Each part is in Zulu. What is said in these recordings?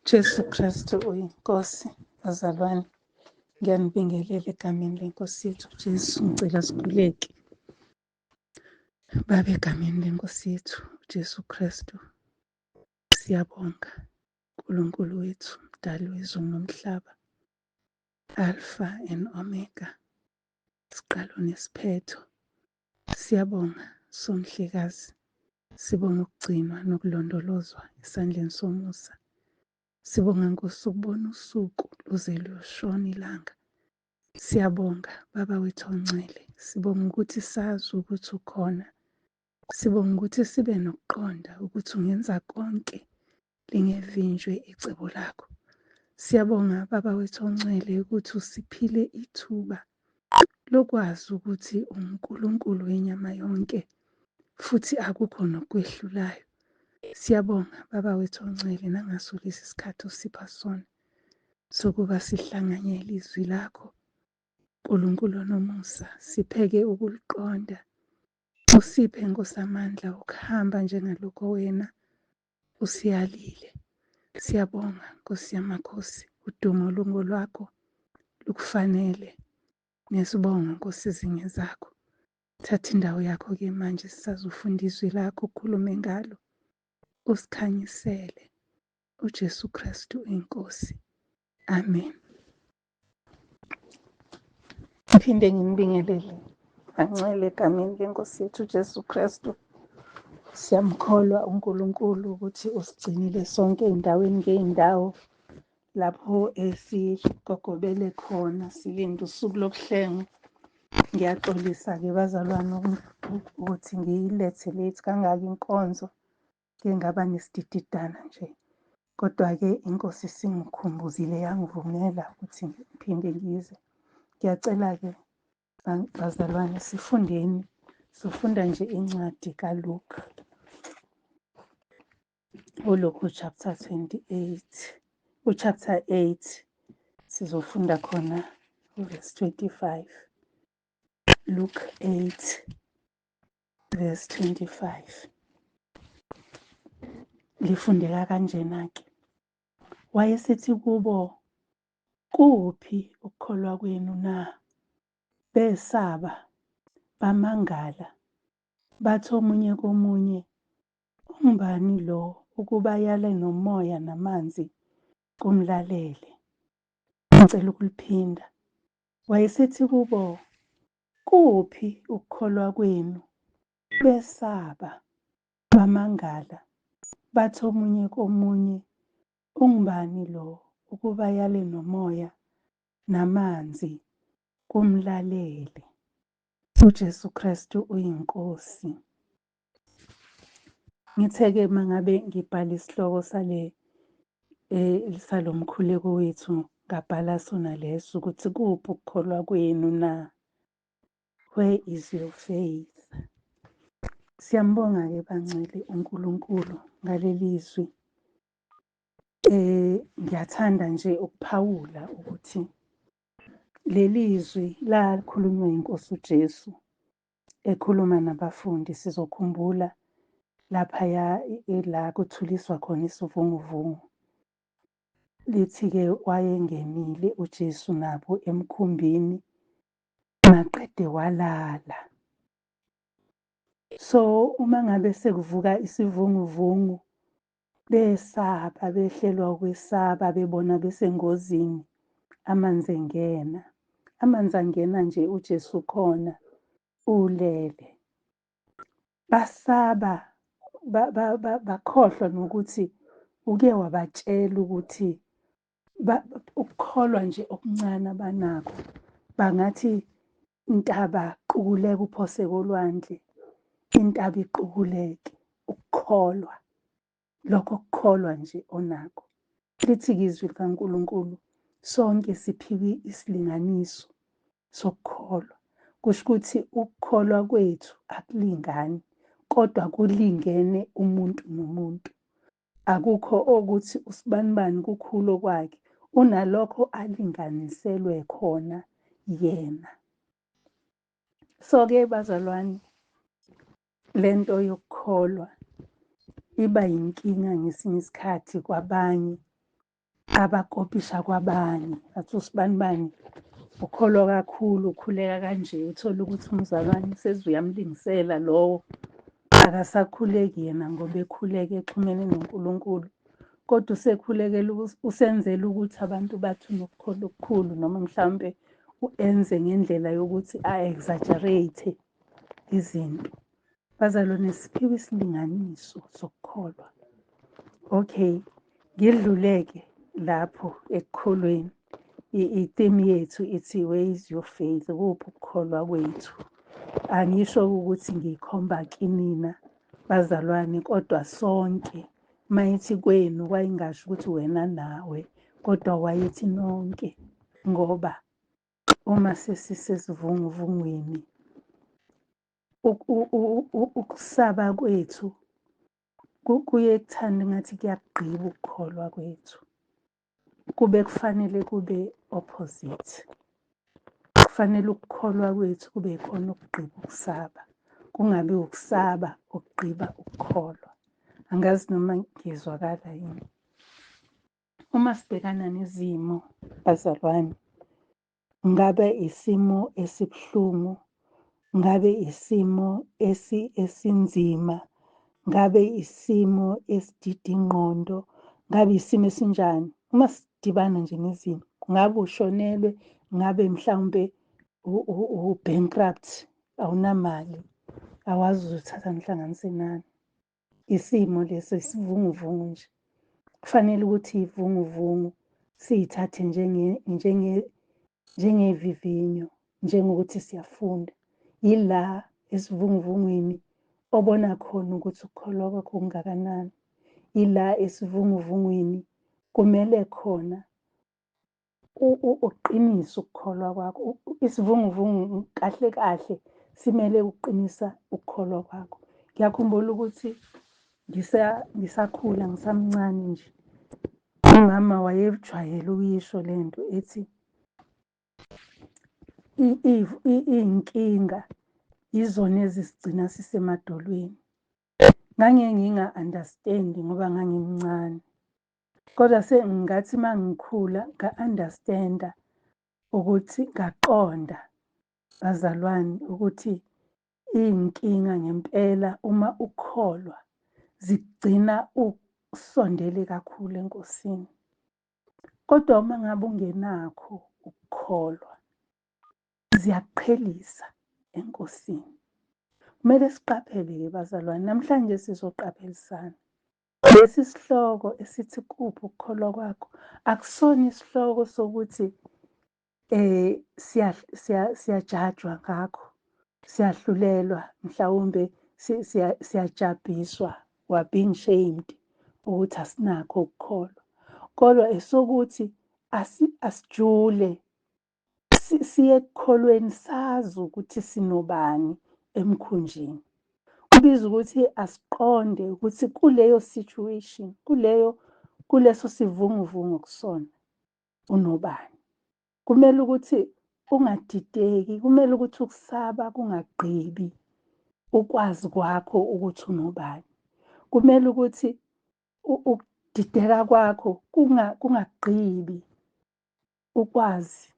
Jesu Kristu uyiNkosi, bazalwane. Ngiyanibingelela egameni leNkosi yethu Jesu. Ngicela sikhuleke. Baba, egameni leNkosi yethu uJesu Kristu, siyabonga uNkulunkulu wethu, Mdali wezulu nomhlaba, Alpha and Omega, siqalo nesiphetho. Siyabonga Somhlekazi, sibonga ukugcinwa nokulondolozwa esandleni somusa. Sibonga Nkosi ukubona usuku luze luyoshona ilanga. Siyabonga Baba wethu ongcwele, sibonga ukuthi sazi ukuthi ukhona. Sibonga ukuthi sibe nokuqonda ukuthi ungenza konke lingevinjwe icebo lakho. Siyabonga Baba wethu ongcwele ukuthi usiphile ithuba lokwazi ukuthi uNkulunkulu wenyama yonke futhi akukho nokwehlulayo. Siyabonga Baba wethu ongcwele nangaso lesi sikhathi osipha sona sokuba sihlanganyele izwi lakho. Nkulunkulu onomusa, sipheke ukuliqonda. Usiphe Nkosi amandla ukuhamba njengalokho wena usiyalile. Siyabonga Nkosi yamakhosi, udumo lungolwakho lukufanele. Nesibongo Nkosi zingezakho. Thatha indawo yakho-ke manje sisazofunda izwi lakho ukhulume ngalo. Usikhanyisele. uJesu Kristu inkosi. Amen. Ngiphinde nginibingelele kancele egameni lenkosi yethu uJesu Kristu. Siyamkholwa uNkulunkulu ukuthi usigcinile sonke ey'ndaweni ngey'ndawo lapho esigogobele khona silinde usuku lokuhlengwa. Ngiyaxolisa-ke bazalwane ukuthi ngiyilethe late kangaka inkonzo, ke ngaba nesidididana nje. Kodwa-ke inkosi isingikhumbuzile yangivumela ukuthi ngiphinde ngize. Ngiyacela-ke bazalwane sifundeni, sifunda nje incwadi kaLuke. ULuke chapter 28, uchapter 8 sizofunda khona verse 25. Luke 8 verse 25. Lifundeka kanjena-ke. Wayesethi kubo, kuphi ukukholwa kwenu na? Besaba, bamangala, bathi omunye komunye, ungubani lo ukuba yale nomoya namanzi kumlalele? Ngicela ukuliphinda. Wayesethi kubo, kuphi ukukholwa kwenu? Besaba, bamangala, bathi omunye komunye, ungubani lo ukuba yale nomoya namanzi kumlalele? uJesu Kristu uyiNkosi. Ngithe-ke uma ngabe ngibhala isihloko sale salomkhuleko wethu ngabhala sona leso ukuthi kuphi ukukholwa kwenu na? Where is your faith? Siyambonga-ke bangcwele uNkulunkulu ngaleli zwi. Ngiyathanda nje ukuphawula ukuthi leli zwi lakhulunywa inkosi uJesu ekhuluma nabafundi. Sizokhumbula laphaya la kuthuliswa khona isivunguvungu. Lithi-ke wayengenile uJesu nabo emkhumbini maqede walala. So uma ngabe sekuvuka isivunguvungu besaba, behlelwa ukwesaba, bebona besengozini, amanzi engena. Amanzi angena nje uJesu khona ulele. Basaba, bakhohlwa nokuthi uke wabatshela ukuthi ukukholwa nje okuncane abanakho bangathi intaba qukuleka uphose kolwandle, intaba iqukuleke. Ukukholwa, lokho kukholwa nje onakho. Lithi-ke izwi likaNkulunkulu, sonke siphiwe isilinganiso sokukholwa. Kusho ukuthi ukukholwa kwethu akulingani, kodwa kulingene umuntu nomuntu. Akukho okuthi usibanibani kukhulu kwakhe, unalokho alinganiselwe khona yena. So-ke bazalwane, lento yokukholwa iba yinkinga ngesinye isikhathi kwabanye. Abakopisha kwabanye, bathi usibanibani ukholwa kakhulu, ukhuleka kanje, uthole ukuthi umzalwane seze uyamlingisela lowo, akasakhuleki yena ngoba ekhuleka exhumene noNkulunkulu, kodwa usekhulekela usenzela ukuthi abantu bathi unokukholwa okukhulu, noma mhlawumbe enze ngendlela yokuthi a-exaggerate izinto. Bazalwane, siphiwe isilinganiso sokukholwa. Okay, ngidluleke lapho ekukholweni. I-theme yethu ithi where is your faith? Kuphi ukukholwa kwethu? Angisho ukuthi ngikhomba kinina bazalwane, kodwa sonke. Mayithi kwenu wayingasho ukuthi wena nawe, kodwa wayethi nonke, ngoba uma sesisesivunguvungwini ukusaba kwethu kuye kuthanda ngathi kuyakugqiba ukukholwa kwethu. Kube kufanele kube opposite. Kufanele ukukholwa kwethu kube yikhona okugqiba ukusaba, kungabi ukusaba okugqiba ukukholwa. Angazi noma ngizwakala yini. Uma sibhekana nezimo bazalwane, ngabe isimo esibuhlungu, ngabe isimo esinzima, ngabe isimo esidida ingqondo, ngabe isimo esinjani? Uma sidibana nje nezimo, ngabe ushonelwe, ngabe mhlawumbe u-bankrupt, awunamali, awazi uzothatha nihlanganise nani. Isimo leso isivunguvungu nje. Kufanele ukuthi ivunguvungu siyithathe njengevivinyo, njengokuthi siyafunda. Yila esivunguvungwini obona khona ukuthi ukukholwa kwakho kungakanani. Yila esivunguvungwini kumele khona uqinise ukukholwa kwakho. Isivunguvungu kahle kahle simele ukuqinisa ukukholwa kwakho. Ngiyakhumbula ukuthi ngisakhula ngisamncane nje, umama wayejwayele ukuyisho le nto ethi iy'nkinga yizona ezisigcina sisemadolweni. Nganginga-understand-i ngoba ngangimncane. Kodwa sengathi uma ngikhula nga-understand-a ukuthi ngaqonda bazalwane ukuthi iy'nkinga ngempela uma ukholwa zigcina usondele kakhulu eNkosini. Kodwa uma ngabe ungenakho ukukholwa ziyakuqhelisa eNkosini. Kumele siqaphele-ke bazalwane, namhlanje sizoqaphelisana. Lesi sihloko esithi kuphi ukukholwa kwakho akusona isihloko sokuthi siyajajwa ngakho, siyahlulelwa, mhlawumbe siyajabhiswa, we are being shamed ukuthi asinakho ukukholwa. Kodwa esokuthi asijule siye ekukholweni sazi ukuthi sinobani emkhunjini. Kubiza ukuthi asiqonde ukuthi kuleyo situation, kuleyo kuleso sivunguvungu kusona unobani. Kumele ukuthi ungadideki, kumele ukuthi ukusaba kungagqibi ukwazi kwakho ukuthi unobani. Kumele ukuthi ukudideka kwakho kungagqibi ukwazi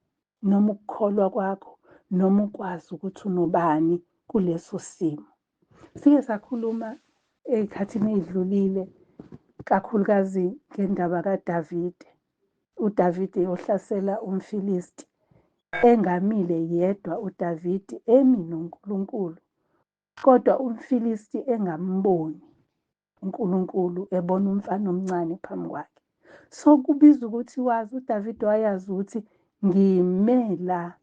noma ukukholwa kwakho noma ukwazi ukuthi unobani kuleso simo. Sike sakhuluma ey'khathini ey'dlulile kakhulukazi ngendaba kaDavide. UDavide ohlasela umFilisti engamile yedwa uDavide emi noNkulunkulu, kodwa umFilisti engamboni uNkulunkulu, ebona umfana omncane phambi kwakhe. So kubiza ukuthi wazi uDavide wayazi ukuthi ngime la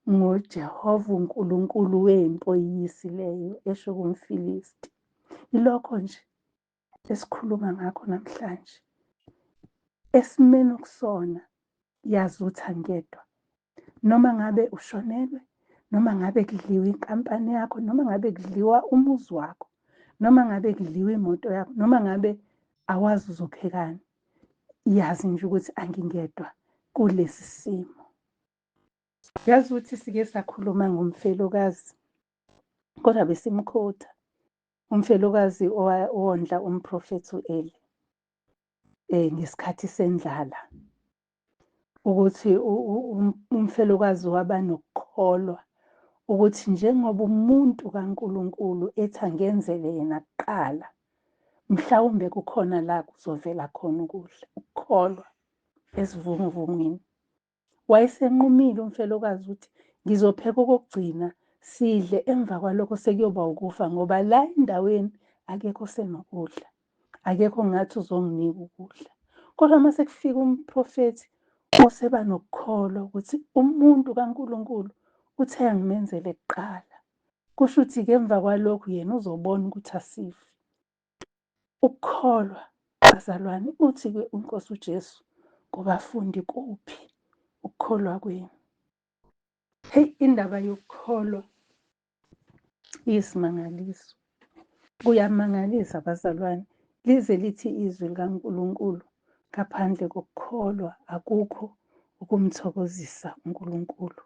ngoJehova uNkulunkulu wempi oyiyisileyo, esho kumFilisti. Yilokho nje esikhuluma ngakho namhlanje. Esimeni okusona yazi ukuthi angedwa. Noma ngabe ushonelwe, noma ngabe kudliwa inkampani yakho, noma ngabe kudliwa umuzi wakho, noma ngabe kudliwa imoto yakho, noma ngabe awazi uzophekani, yazi nje ukuthi angingedwa kulesi simo. Yazi ukuthi sike sakhuluma ngomfelokazi, kodwa besimkhotha umfelokazi owondla umprofethi u-Eli. ngesikhathi sendlala, ukuthi umfelokazi waba nokukholwa ukuthi njengoba umuntu kaNkulunkulu ethi angenzele yena kuqala, mhlawumbe kukhona la kuzovela khona ukudla. Ukukholwa esivunguvungwini. Wayesenqumile umfelokazi ukuthi ngizopheka okokugcina sidle, emva kwalokho sekuyoba ukufa, ngoba la endaweni akekho osenokudla, akekho ngathi uzonginika ukudla. Kodwa uma sekufika umprofethi oseba nokukholwa ukuthi umuntu kaNkulunkulu uthe angimenzele kuqala, kusho ukuthi-ke emva kwalokhu yena uzobona ukuthi asifi. Ukukholwa, bazalwane, uthi-ke uNkosi uJesu kubafundi, kuphi ukukholwa kwenu? Hey, indaba yokukholwa iyisimangaliso. Kuyamangalisa bazalwane, lize lithi izwi likaNkulunkulu, ngaphandle kokukholwa akukho ukumthokozisa uNkulunkulu.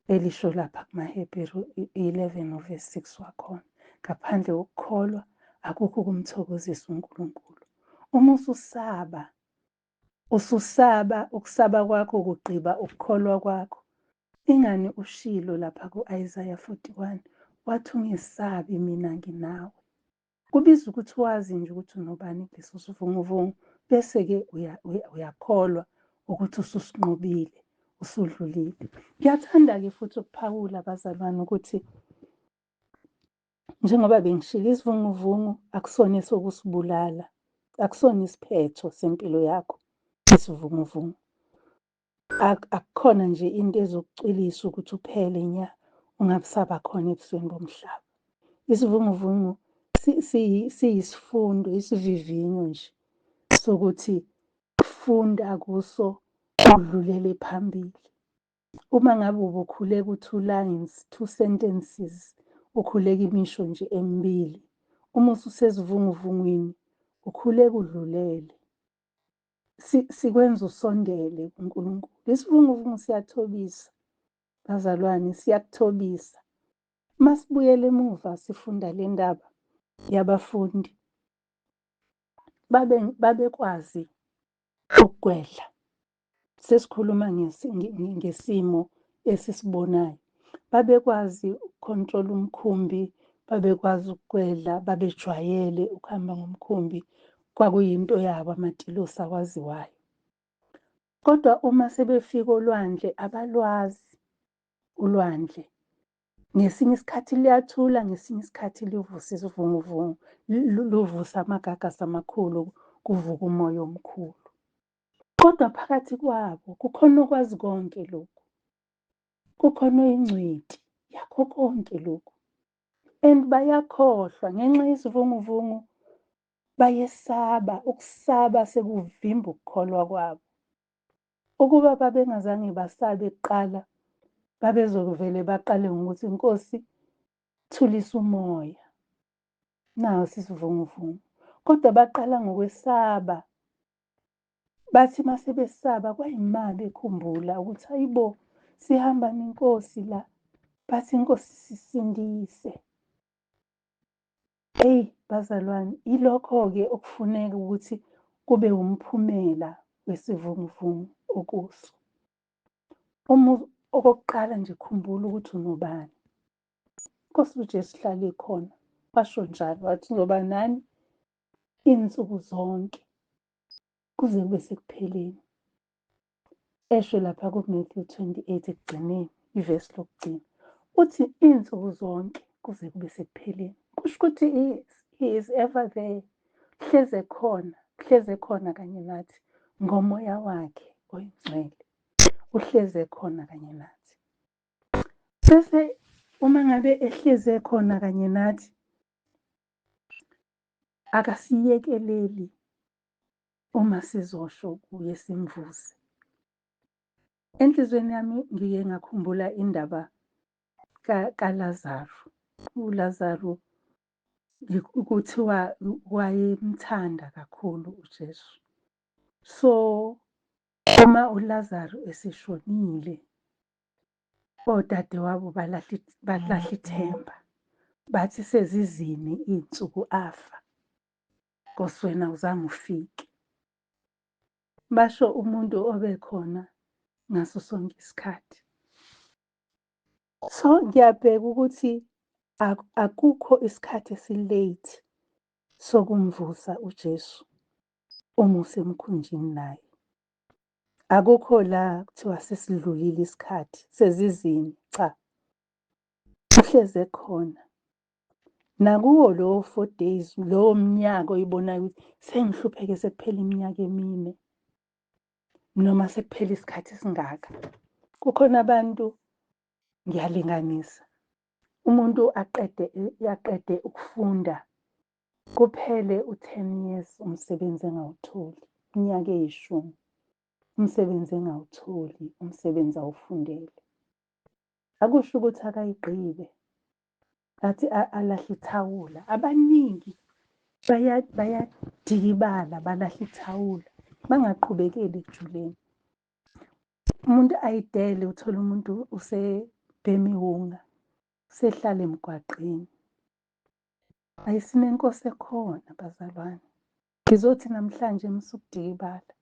Elisho lapha kumaHebheru 11 verse 6 wakhona, ngaphandle kokukholwa akukho ukumthokozisa uNkulunkulu. Uma ususaba, ususaba, ukusaba kwakho kugqiba ukukholwa kwakho. Ingani ushilo lapha ku-Isaya 41, wathi ungesabi mina nginawe. Kubiza ukuthi wazi nje ukuthi unobani kuleso sivunguvungu, bese-ke uyakholwa ukuthi ususinqobile, usudlulile. Ngiyathanda-ke futhi ukuphawula bazalwane ukuthi njengoba bengishilo, isivunguvungu akusona esokusibulala, akusona isiphetho sempilo yakho isivunguvungu. Akukhona nje into ezokucwilisa ukuthi uphele nya, ungabusaba khona ebusweni bomhlaba. Isivunguvungu siyisifundo, isivivinyo nje sokuthi funda kuso udlulele phambili. Uma ngabe ubukhuleka u-2 lines, 2 sentences, ukhuleka imisho nje emibili, uma ususesivunguvungwini ukhuleka udlulele. Sikwenza usondele kuNkulunkulu. Isivunguvungu siyathobisa bazalwane, siyakuthobisa. Masibuyele emuva sifunda le ndaba yabafundi, babekwazi ukugwedla. Sesikhuluma ngesimo esisibonayo. Babekwazi ukukhontrola umkhumbi, babekwazi ukugwedla, babejwayele ukuhamba ngomkhumbi, kwakuyinto yabo amatilosi akwaziwayo. Kodwa uma sebefika olwandle, abalwazi ulwandle. Ngesinye isikhathi liyathula, ngesinye isikhathi livusa isivunguvungu, luvusa amagagasi amakhulu, kuvuka umoya omkhulu. Kodwa phakathi kwabo kukhona okwazi konke lokhu, kukhona oyingcweti yakho konke lokhu. And bayakhohlwa ngenxa yesivunguvungu, bayesaba, ukusaba sekuvimba ukukholwa kwabo. Ukuba babengazange basabe kuqala, babezovele baqale ngokuthi Nkosi thulisa umoya, naso isivunguvungu. Kodwa baqala ngokwesaba, bathi mase besaba kwayima bekhumbula ukuthi hayibo sihamba nenkosi la, bathi inkosi sisindise. Eyi bazalwane, ilokho-ke okufuneka ukuthi kube umphumela wesivunguvungu okuso. Uma okokuqala nje khumbula ukuthi unobani. Inkosi uJesu hlale ikhona, washo njalo wathi uzoba nani insuku zonke kuze kube sekupheleni. Esho lapha kuMatthew 28 ekugcineni, ivesi lokugcina, uthi insuku zonke kuze kube sekupheleni. Kusho ukuthi he is ever there, hleze khona, hleze khona kanye nathi ngomoya wakhe oyingcwele, uhleze khona kanye nathi. Bese uma ngabe ehleze khona kanye nathi, akasiyekeleli uma sizosho kuye simvuse. Enhliziyweni yami ngike ngakhumbula indaba kaLazaru. ULazaru kuthiwa wayemthanda kakhulu uJesu. So uma uLazaru eseshonile, odadewabo balahla ithemba, bathi sezizini iy'nsuku afa, Nkosi wena awuzange ufike. Basho umuntu obekhona ngaso sonke isikhathi. So ngiyabheka ukuthi akukho isikhathi esi-late sokumvusa uJesu uma usemkhunjini naye. Akukho la kuthiwa sesidlulile isikhathi sezizini, cha. Uhleze khona. Nakuwo lowo 4 days, lowo mnyaka oyibonayo ukuthi sengihlupheke, sekuphela iminyaka emine noma sekuphela isikhathi esingaka. Kukhona abantu, ngiyalinganisa, umuntu aqede ukufunda, kuphele u-10 years umsebenzi engawutholi, iminyaka eyishumi umsebenzi engawutholi, umsebenzi awufundele. Akusho ukuthi akayigqibe, athi alahle ithawula. Abaningi bayadikibala, balahle ithawula, bangaqhubekeli ekujuleni. Umuntu ayidele, uthole umuntu usebhema iwunga, usehlala emgwaqeni. Ayisinenkosi ekhona, bazalwane. Ngizothi namhlanje musukudikibala.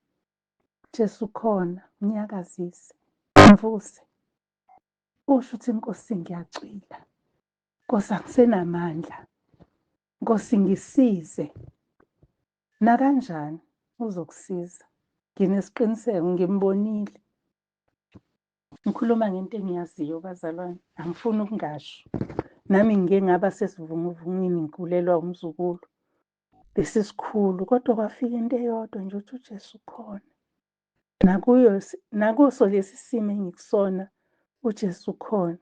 Jesu khona, mnyakazise, mvuse. Usho ukuthi, Nkosi, ngiyacwila. Nkosi, angisenamandla. Nkosi, ngisize. Nakanjani uzokusiza. Nginesiqiniseko, ngimbonile. Ngikhuluma ngento engiyaziyo, bazalwane, angifuni ukungasho. Nami ngike ngaba sesivunguvungwini ngigulelwa umzukulu. Besisikhulu kodwa kwafika into eyodwa nje ukuthi uJesu ukhona. Nakuyo nakuso lesi simo engikusona, uJesu ukhona.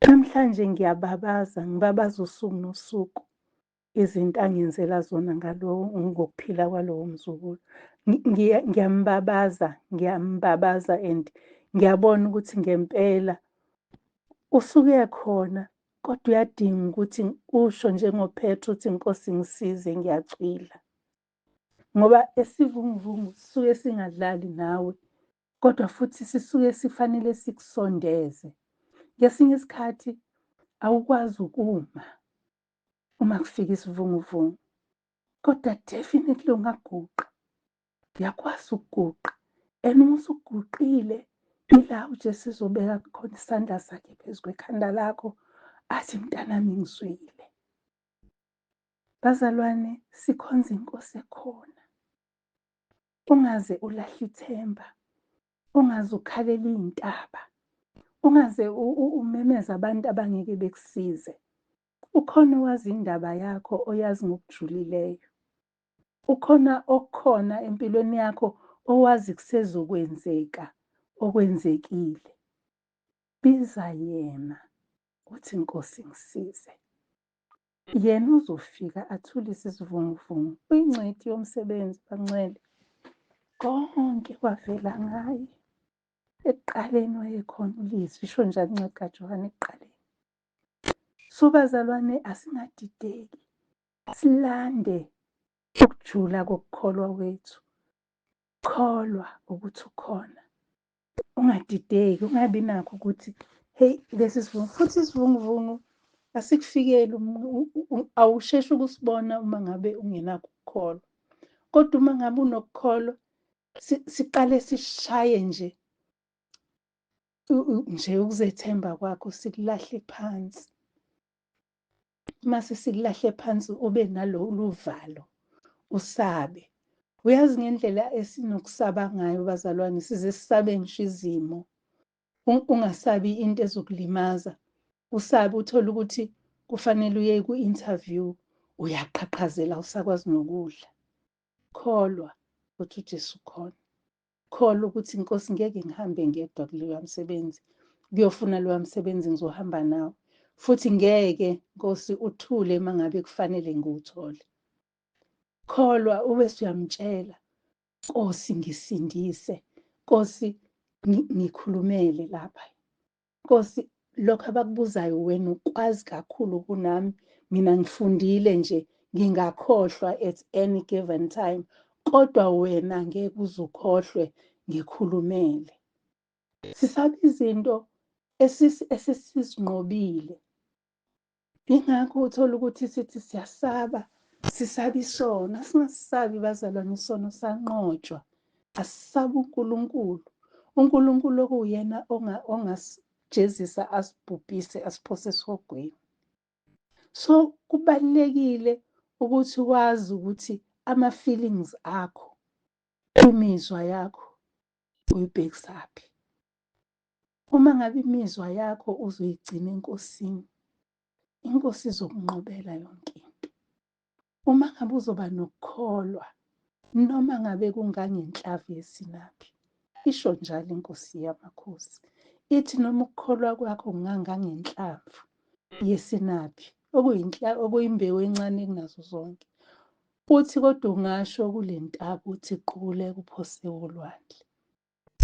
Namhlanje ngiyababaza, ngibabaza usuku nosuku izinto angenzela zona ngalowo ngokuphila kwalowo mzukulu. Ngiyambabaza, ngiyambabaza and ngiyabona ukuthi ngempela usuke khona, kodwa uyadinga ukuthi usho njengoPetru uthi, Nkosi, ngisize, ngiyacwila. Ngoba esivunguvungu sisuke singadlali nawe, kodwa futhi sisuke sifanele sikusondeze. Ngesinye isikhathi awukwazi ukuma uma kufika isivunguvungu, kodwa definitely ungaguqa. Uyakwazi ukuguqa, and uma usuguqile ila uJesu ezobeka khona isandla sakhe phezu kwekhanda lakho, athi, mntanami, ngizwile. Bazalwane, sikhonza inkosi ekhona. Ungaze ulahle ithemba, ungaze ukhalele iy'ntaba, ungaze umemeze abantu abangeke bekusize. Ukhona owazi indaba yakho, oyazi ngokujulileyo. Ukhona okukhona empilweni yakho, owazi kusezokwenzeka okwenzekile. Biza yena uthi, Nkosi, ngisize. Yena uzofika athulise isivunguvungu. Uyingcweti yomsebenzi, bangcwele. Konke kwavela ngaye. Ekuqaleni wayekhona uLizwi, isho njalo incwadi kaJohane ekuqaleni. So bazalwane, asingadideki, silande ukujula kokukholwa kwethu. Kholwa ukuthi ukhona. Ungadideki, ungabi nakho ukuthi hey, lesi sivungu, futhi isivunguvungu asikufikeli, awusheshi ukusibona uma ngabe ungenakho ukukholwa. Kodwa uma ngabe unokukholwa, siqale sishaye nje ukuzethemba kwakho, sikulahle phansi. Mase sikulahle phansi, ube nalolu valo, usabe. Uyazi ngendlela esinokusaba ngayo, bazalwane, size sisabe ngisho izimo. Ungasabi into ezokulimaza, usabe uthole ukuthi kufanele uye ku-interview, uyaqhaqhazela, usakwazi nokudla. Kholwa ukuthi uJesu khona. Kholwa ukuthi, Nkosi, ngeke ngihambe ngedwa kuleya msebenzi, kuyofuna loya msebenzi, ngizohamba nawe. Futhi ngeke, Nkosi, uthule uma ngabe kufanele ngiwuthole. Kholwa ube suyamtshela, Nkosi, ngisindise. Nkosi, ngikhulumele lapha. Nkosi, lokho abakubuzayo wena ukwazi kakhulu kunami. Mina ngifundile nje, ngingakhohlwa at any given time, kodwa wena ngeke uze ukhohlwe, ngikhulumele. Sisaba izinto esesizinqobile. Ingakho uthola ukuthi sithi siyasaba, sisaba isono. Asingasisabi, bazalwane, isono sanqotshwa. Asisabe uNkulunkulu. UNkulunkulu okuwuyena ongasijezisa asibhubhise asiphose esihogweni. So kubalulekile ukuthi wazi ukuthi ama-feelings akho, imizwa yakho uyibhekisaphi. Uma ngabe imizwa yakho uzoyigcina eNkosini, iNkosi izokunqobela yonke into. Uma ngabe uzoba nokukholwa, noma ngabe kungangenhlavu yesinaphi, isho njalo iNkosi yamakhosi. Ithi noma ukukholwa kwakho kungangangenhlamvu yesinaphi, okuyimbewu encane kunazo zonke. Uthi kodwa ungasho kule ntaba uthi quleka uphose olwandle.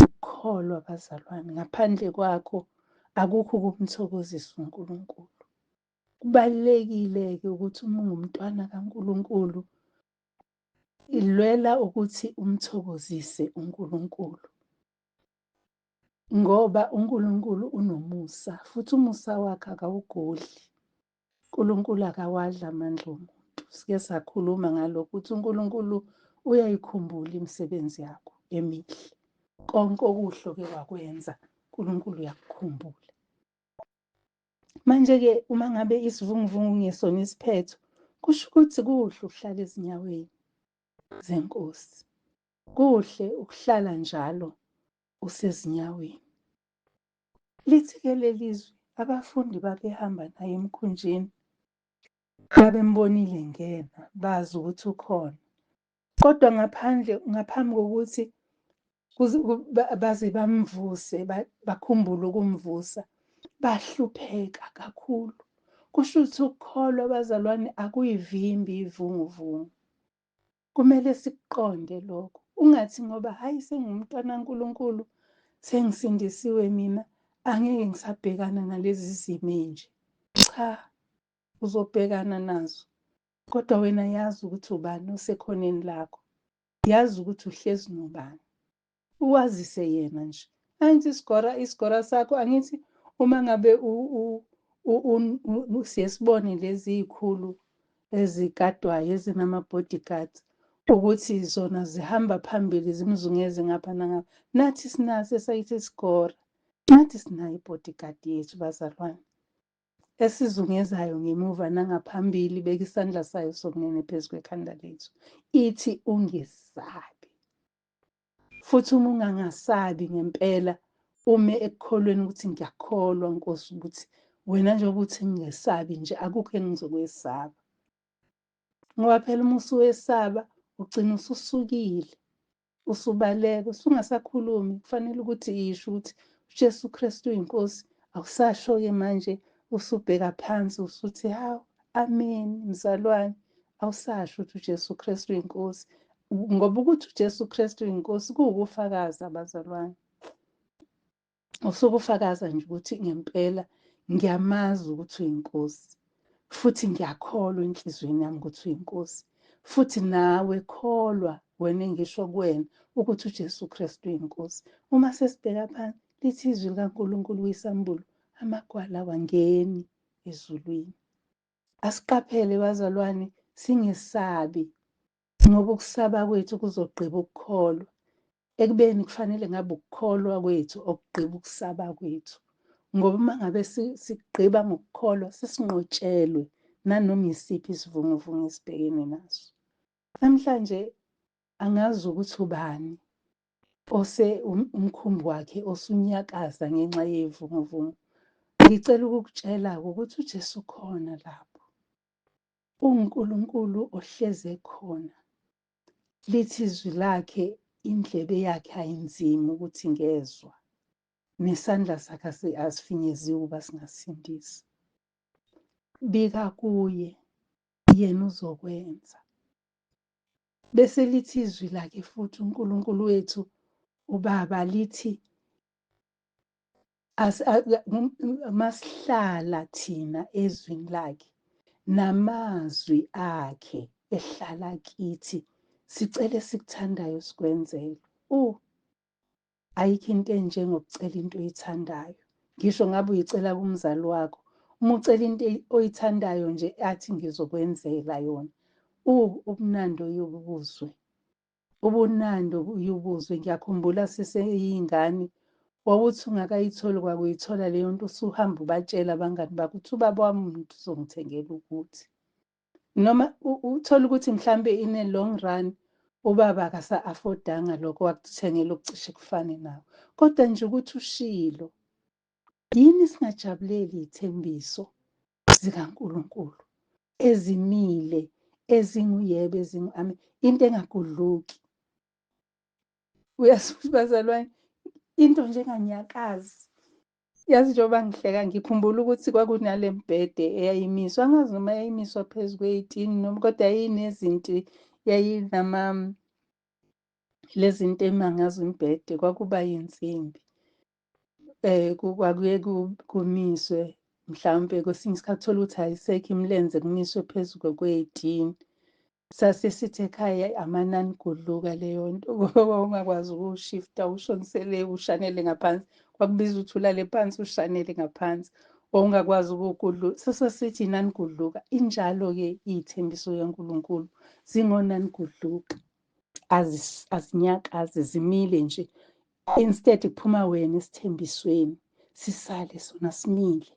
Ukukholwa bazalwane, ngaphandle kwakho akukho ukumthokozisa uNkulunkulu. Kubalulekile-ke ukuthi uma ungumntwana kaNkulunkulu, ilwela ukuthi umthokozise uNkulunkulu. Ngoba uNkulunkulu unomusa futhi umusa wakhe akawugodli. uNkulunkulu akawadli amandla omuntu. Sike sakhuluma ngalokho ukuthi uNkulunkulu uyayikhumbula imisebenzi yakho emihle. Konke okuhle oke wakwenza, uNkulunkulu uyakukhumbula. Manje-ke uma ngabe isivunguvungu kungesona isiphetho, kusho ukuthi kuhle ukuhlala ezinyaweni zeNkosi. Kuhle ukuhlala njalo usezinyaweni. Lithi-ke leli zwi, abafundi babehamba naye emkhunjini, babembonile engena, bazi ukuthi ukhona. Kodwa ngaphandle ngaphambi kokuthi baze bamvuse, bakhumbule ukumvusa, bahlupheka kakhulu. Kusho ukuthi ukukholwa bazalwane akuyivimbi ivunguvungu. Kumele sikuqonde lokho. Ungathi ngoba hhayi sengumntwana kaNkulunkulu, sengisindisiwe mina, angeke ngisabhekana nalezi zimo ezinje. Cha, uzobhekana nazo. Kodwa wena yazi ukuthi ubani osekhoneni lakho. Yazi ukuthi uhlezi nobani. Uwazise yena nje. Angithi isigora isigora sakho angithi uma ngabe siye sibone lezi iy'khulu ezigadwayo ezinama-bodyguards ukuthi zona zihamba phambili zimzungeze ngapha nangapha. Nathi sinaso esayithi isigora. Nathi sinayo i-bodyguard yethu bazalwane. Esizungezayo ngemuva nangaphambili, beka isandla sayo sokunene phezu kwekhanda lethu. Ithi ungesabi. Futhi uma ungangasabi ngempela ume ekukholweni ukuthi ngiyakholwa Nkosi ukuthi wena njengoba uthi ngingesabi nje akukho engizokwesaba. Ngoba phela uma usuwesaba ugcina ususukile, usubaleka, usungasakhulumi. Kufanele ukuthi isho ukuthi uJesu Kristu uyiNkosi. Awusasho-ke manje usubheka phansi usuthi hawu amen mzalwane. Awusasho ukuthi uJesu Kristu uyiNkosi. Ngoba ukuthi uJesu Kristu uyiNkosi kuwukufakaza bazalwane. Usukufakaza nje ukuthi ngempela ngiyamazi ukuthi uyiNkosi. Futhi ngiyakholwa enhliziyweni yami ukuthi uyiNkosi. Futhi nawe kholwa wena engisho kuwena ukuthi uJesu Kristu uyiNkosi. Uma sesibheka phansi lithi izwi likaNkulunkulu kwisambulo, amagwala awangeni ezulwini. Asiqaphele bazalwane singesabi ngoba ukusaba kwethu kuzogqiba ukukholwa. Ekubeni kufanele ngabe ukukholwa kwethu okugqiba ukusaba kwethu. Ngoba uma ngabe sigqiba ngokukholwa sesinqotshelwe nanoma isiphi isivunguvungu esibhekene naso. Namhlanje angazi ukuthi ubani ose umkhumbi wakhe osunyakaza ngenxa yevunguvungu. Ngicela ukukutshela-ke ukuthi uJesu ukhona lapho. UnguNkulunkulu ohlezi ekhona. Lithi izwi lakhe indlebe yakhe ayinzima ukuthi ngezwa. Nesandla sakhe asifinyeziwe ukuba singasindisi. Bika kuye, yena uzokwenza. Bese lithi izwi lakhe futhi uNkulunkulu wethu uBaba lithi masihlala thina ezwini lakhe namazwi akhe ehlala kithi sicele esikuthandayo sikwenzele. Ayikho into enjengokucela into oyithandayo. Ngisho ngabe uyicela kumzali wakho, uma ucela into oyithandayo nje athi ngizokwenzela yona, ubumnandi oyobuzwe. Ubunandi uyubuzwe. Ngiyakhumbula siseyingane, wawuthi ungakayitholi kwakuyithola leyo nto, usuhamba ubatshela abangani bakho ukuthi ubaba wami umuntu uzongithengela ukuthi. Noma uthole ukuthi mhlambe in a long run ubaba akasa-affordanga lokho, wakuthengela okucishe kufane nawo. Kodwa nje ukuthi ushilo, yini singajabuleli iy'thembiso zikaNkulunkulu ezimile, ezinguyebo, ezingu-amen, into engagudluki. Uyazi bazalwane, into nje enganyakazi. Yazi njengoba ngihleka ngikhumbula ukuthi kwakunale mbhede eyayimiswa, angazi noma yayimiswa phezu kwey'tini noma, kodwa yayinezinti, yayinama lezi zinto ema ngazo umbhede, kwakuba yinsimbi. Kwakuye kumiswe mhlawumpe kwesinye isikhathi uthole ukuthi ayisekho imilenze, kumiswe phezu kwey'tini. Sase sithi ekhaya amanani gudluka leyo nto, ngoba wawungakwazi ukuwushifta ushonisele ushanele ngaphansi. Kwakubiza ukuthi ulale phansi ushanele ngaphansi, wawungakwazi ukuwugudluka. Sase sithi inani gudluka. Injalo-ke iy'thembiso kaNkulunkulu, zingonani gudluka, azinyakazi, zimile nje. Instead kuphuma wena esithembisweni, sisale sona simile.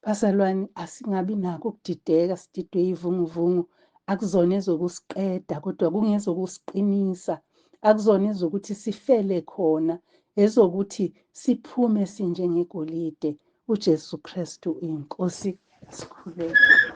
Bazalwane, asingabi nakho ukudideka, sididwe iy'vunguvungu. Akuzona ezokusiqeda, kodwa kungezokusiqinisa. Akuzona ezokuthi sifele khona, ezokuthi siphume sinjengegolide. UJesu Kristu inkosi. Sikhuleke.